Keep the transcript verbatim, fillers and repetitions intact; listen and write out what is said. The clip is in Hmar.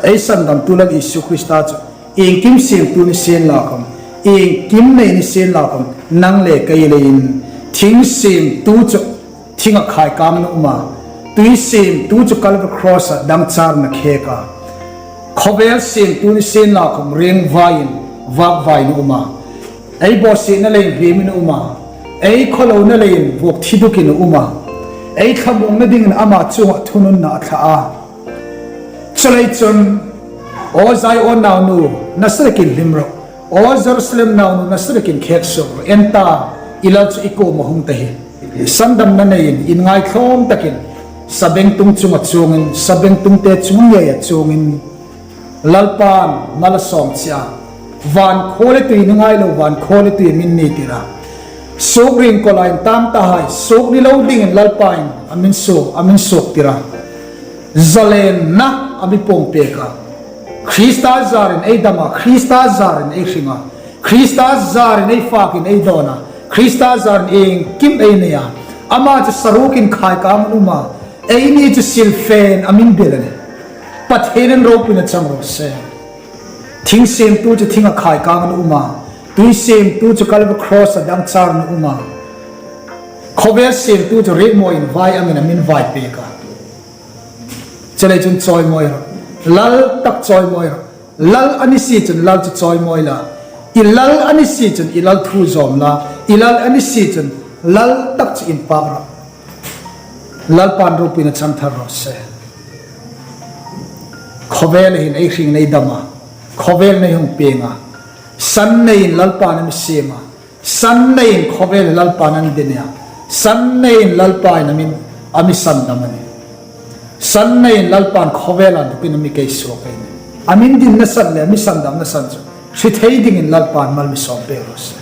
Ei sandamtu Lal Isu Krista chu, iengkim siemtu ni sienla khawm, iengkim nei ni sienla khawm, nang le kei leiin, thing siemtu chu, thinga khaikang a um a, tui siemtu chu Calvary Cross-a dangchar a khek a, khawvel siemtu ni sienla khawm, ringvaiin, vakvaiin a um a, ei bawsietna leiin hrimin a um a, ei khawlona leiin vuok thi dukin a um a, ei thlamuongna dingin ama chungah thununna a thlah a. Chuleiin chun, aw Zion naunu, nasa takin hlim rawh. Aw Jerusalem naunu, nasa takin khek suok rawh. En ta, i Lal chu i kuoma hung ta hi. Sandamna neiin, inngaitlawm takin, sabengtung chunga chuongin, sabengtungte chung ngeia chuongin, Lalpan mal a sawm che a. Van khuo le tui ni ngai lo, van khuo le tui a min ni tir a. Suok ring kawla intang tahai, suok ni lo dingin Lalpa'n a min suok, a min suok tir a. Zalenna a mi puong pek a. Krista zarin ei dam a, Krista zarin ei hring a. Krista zarin ei fakin ei dawn a. Krista zarin iengkim ei nei a. Ama chu saruokin khaikang a um a. Eini chu silfen a min bil a nih. Pathienin ropuina chang raw se. Thing siemtu chu thinga khaikang a um a. Tui siemtu chu Calvary Cross-a dangchar a um a. Khawvel siemtu chu riekmawiin vai angin a min vai pek a. Chuleiin chun chawimawi rawh. Lal tak chawimawi rawh. Lal a ni si chun Lal chu chawimawi la. I Lal a ni si chun i Lal thu zawm la. I Lal a ni si chun Lal tak chu inpak rawh. Lalpan ropuina chang thar raw se. Khawvel hin ei hringna ei dam a. Khawvelin ei hung pieng a. San neiin Lalpan a mi siem a. San neiin khawvel Lalpan a mi din a. San neiin Lalpan a mi, a mi sandam a nih. San neiin Lalpan khawvel a ndukin a mi kei suok a nih. A mi dinna san le a mi sandamna san chu hre thei dingin Lalpan mal mi sawm pek raw se.